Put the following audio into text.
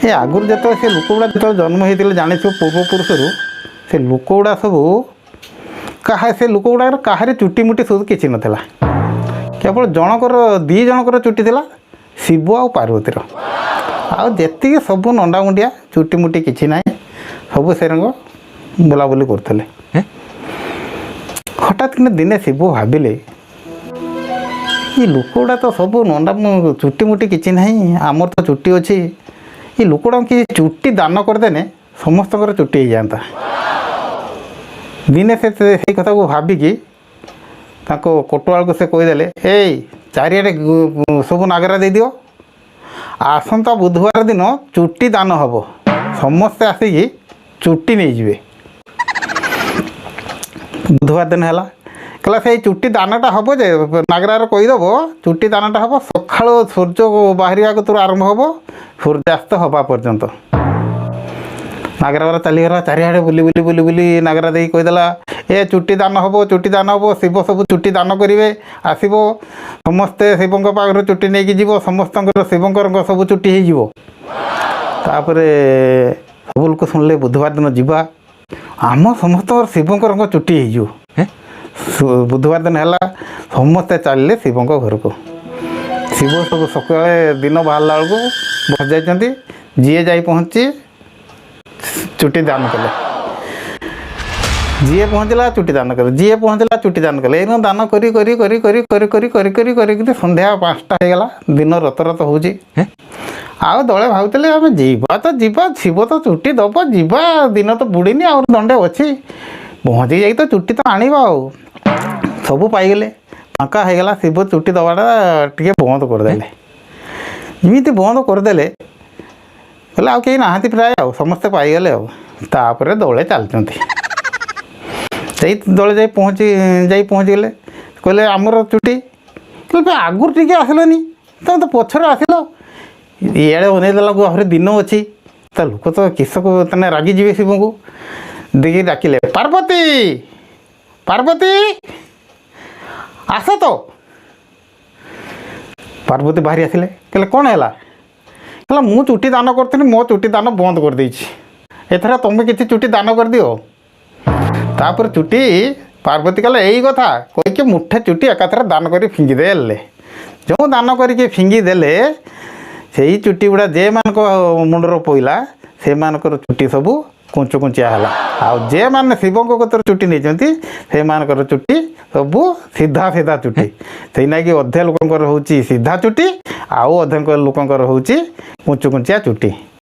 ଏ ଆଗରୁ ଯେତେବେଳେ ସେ ଲୋକ ଗୁଡ଼ା ଯେତେବେଳେ ଜନ୍ମ ହେଇଥିଲେ, ଜାଣିଥିବ ପୂର୍ବପୁରୁଷରୁ, ସେ ଲୋକ ଗୁଡ଼ା ସବୁ କାହା ସେ ଲୋକ ଗୁଡ଼ାକର କାହାରି ଚୁଟି ମୁଟି ସବୁ କିଛି ନଥିଲା। କେବଳ ଜଣଙ୍କର, ଦୁଇ ଜଣଙ୍କର ଚୁଟି ଥିଲା, ଶିବ ଆଉ ପାର୍ବତୀର। ଆଉ ଯେତିକି ସବୁ ନଣ୍ଡା ମୁଣ୍ଡିଆ, ଚୁଟି ମୁଟି କିଛି ନାହିଁ, ସବୁ ସେ ରଙ୍ଗ ବୁଲାବୁଲି କରୁଥିଲେ। ହଠାତ୍ କିନା ଦିନେ ଶିବ ଭାବିଲେ, ଏ ଲୋକ ଗୁଡ଼ା ତ ସବୁ ନଣ୍ଡା, ଚୁଟି ମୁଟି କିଛି ନାହିଁ, ଆମର ତ ଚୁଟି ଅଛି। ଏ ଲୋକଟାଙ୍କୁ କିଛି ଚୁଟି ଦାନ କରିଦେନେ ସମସ୍ତଙ୍କର ଚୁଟି ହେଇଯାଆନ୍ତା। ଦିନେ ସେ ସେଇ କଥାକୁ ଭାବିକି ତାଙ୍କ କୋଟୁଆଳକୁ ସେ କହିଦେଲେ, ଏଇ ଚାରିଆଡ଼େ ସବୁ ନାଗରା ଦେଇଦିଅ, ଆସନ୍ତା ବୁଧବାର ଦିନ ଚୁଟି ଦାନ ହେବ, ସମସ୍ତେ ଆସିକି ଚୁଟି ନେଇଯିବେ। ବୁଧବାର ଦିନ ହେଲା। କହିଲା, ସେଇ ଚୁଟି ଦାନଟା ହେବ ଯେ ନାଗରାରେ କହିଦେବ, ଚୁଟି ଦାନଟା ହେବ ସକାଳୁ ସୂର୍ଯ୍ୟ ବାହାରିବା କତୁରୁ ଆରମ୍ଭ ହେବ, ସୂର୍ଯ୍ୟାସ୍ତ ହେବା ପର୍ଯ୍ୟନ୍ତ। ନାଗରାବାଲା ଚାଲିଗଲା ଚାରିଆଡ଼େ ବୁଲି ବୁଲି ବୁଲି ବୁଲି, ନାଗରା ଦେଇକି କହିଦେଲା, ଏ ଚୁଟି ଦାନ ହେବ, ଚୁଟି ଦାନ ହେବ, ଶିବ ସବୁ ଚୁଟି ଦାନ କରିବେ, ଆସିବ ସମସ୍ତେ, ଶିବଙ୍କ ପାଖରୁ ଚୁଟି ନେଇକି ଯିବ, ସମସ୍ତଙ୍କର ଶିବଙ୍କର ସବୁ ଚୁଟି ହେଇଯିବ। ତାପରେ ସବୁ ଲୋକ ଶୁଣିଲେ, ବୁଧବାର ଦିନ ଯିବା, ଆମ ସମସ୍ତଙ୍କର ଶିବଙ୍କର ଚୁଟି ହେଇଯିବ। ବୁଧବାର ଦିନ ହେଲା, ସମସ୍ତେ ଚାଲିଲେ ଶିବଙ୍କ ଘରକୁ। ଶିବ ସବୁ ସକାଳେ ଦିନ ବାହାରିଲା ବେଳକୁ ବସି ଯାଇଛନ୍ତି। ଯିଏ ଯାଇ ପହଞ୍ଚି ଚୁଟି ଦାନ କଲେ। ଯିଏ ପହଞ୍ଚିଲା ଚୁଟି ଦାନ କଲେ, ଯିଏ ପହଞ୍ଚିଲା ଚୁଟି ଦାନ କଲେ। ଏଇନୁ ଦାନ କରି କରି କରି କରି କରି କରି କରି କରି କରି କରି ସନ୍ଧ୍ୟା 5ଟା ହେଇଗଲା। ଦିନ ରତ ରତ ହେଉଛି। ଆଉ ଦଳେ ଭାବୁଥିଲେ, ଆମେ ଯିବା ତ ଯିବା, ଶିବ ତ ଚୁଟି ଦବ, ଯିବା, ଦିନ ତ ବୁଡ଼ିନି, ଆଉ ଦଣ୍ଡେ ଅଛି, ପହଞ୍ଚି ଯାଇକି ତ ଚୁଟି ତ ଆଣିବା। ଆଉ ସବୁ ପାଇଗଲେ, ଫାଙ୍କା ହେଇଗଲା। ଶିବ ଚୁଟି ଦେବାଟା ଟିକେ ବନ୍ଦ କରିଦେଲେ। ଏମିତି ବନ୍ଦ କରିଦେଲେ, ହେଲେ ଆଉ କେହି ନାହାନ୍ତି ପ୍ରାୟ, ଆଉ ସମସ୍ତେ ପାଇଗଲେ। ଆଉ ତାପରେ ଦଳେ ଚାଲିଛନ୍ତି, ସେଇ ଦଳେ ଯାଇ ପହଞ୍ଚିଗଲେ। କହିଲେ, ଆମର ଚୁଟି। କହିଲେ, ଆଗରୁ ଟିକେ ଆସିଲନି, ତମେ ତ ପଛରେ ଆସିଲ। ଇଆଡ଼େ ଅନେଇ ଦେଲାକୁ ଆହୁରି ଦିନ ଅଛି। ତା ଲୋକ ତ କିସକୁ ମାନେ ରାଗିଯିବେ। ଶିବଙ୍କୁ ଦେଖି ଡାକିଲେ, ପାର୍ବତୀ, ପାର୍ବତୀ, ଆସ ତ। ପାର୍ବତୀ ବାହାରି ଆସିଲେ। କହିଲେ, କ'ଣ ହେଲା? କହିଲା, ମୁଁ ଚୁଟି ଦାନ କରିଥିଲି, ମୋ ଚୁଟି ଦାନ ବନ୍ଦ କରିଦେଇଛି, ଏଥର ତୁମେ କିଛି ଚୁଟି ଦାନ କରିଦିଅ। ତାପରେ ଚୁଟି ପାର୍ବତୀ କହିଲେ, ଏଇ କଥା କହିକି ମୁଠେ ଚୁଟି ଏକାଥରେ ଦାନ କରି ଫିଙ୍ଗିଦେଲେ। ଯେଉଁ ଦାନ କରିକି ଫିଙ୍ଗିଦେଲେ, ସେଇ ଚୁଟି ଗୁଡ଼ା ଯେମାନଙ୍କ ମୁଣ୍ଡରେ ପଇଲା, ସେମାନଙ୍କର ଚୁଟି ସବୁ କୁଞ୍ଚୁ କୁଞ୍ଚିଆ ହେଲା। ଆଉ ଯେମାନେ ଶିବଙ୍କ କତିରୁ ଚୁଟି ନେଇଛନ୍ତି, ସେମାନଙ୍କର ଚୁଟି ସବୁ ସିଧା ସିଧା ଚୁଟି। ସେଇ ନାଗି ଅଧେ ଲୋକଙ୍କର ହେଉଛି ସିଧା ଚୁଟି, ଆଉ ଅଧେଙ୍କ ଲୋକଙ୍କର ହେଉଛି କୁଞ୍ଚୁ କୁଞ୍ଚିଆ ଚୁଟି।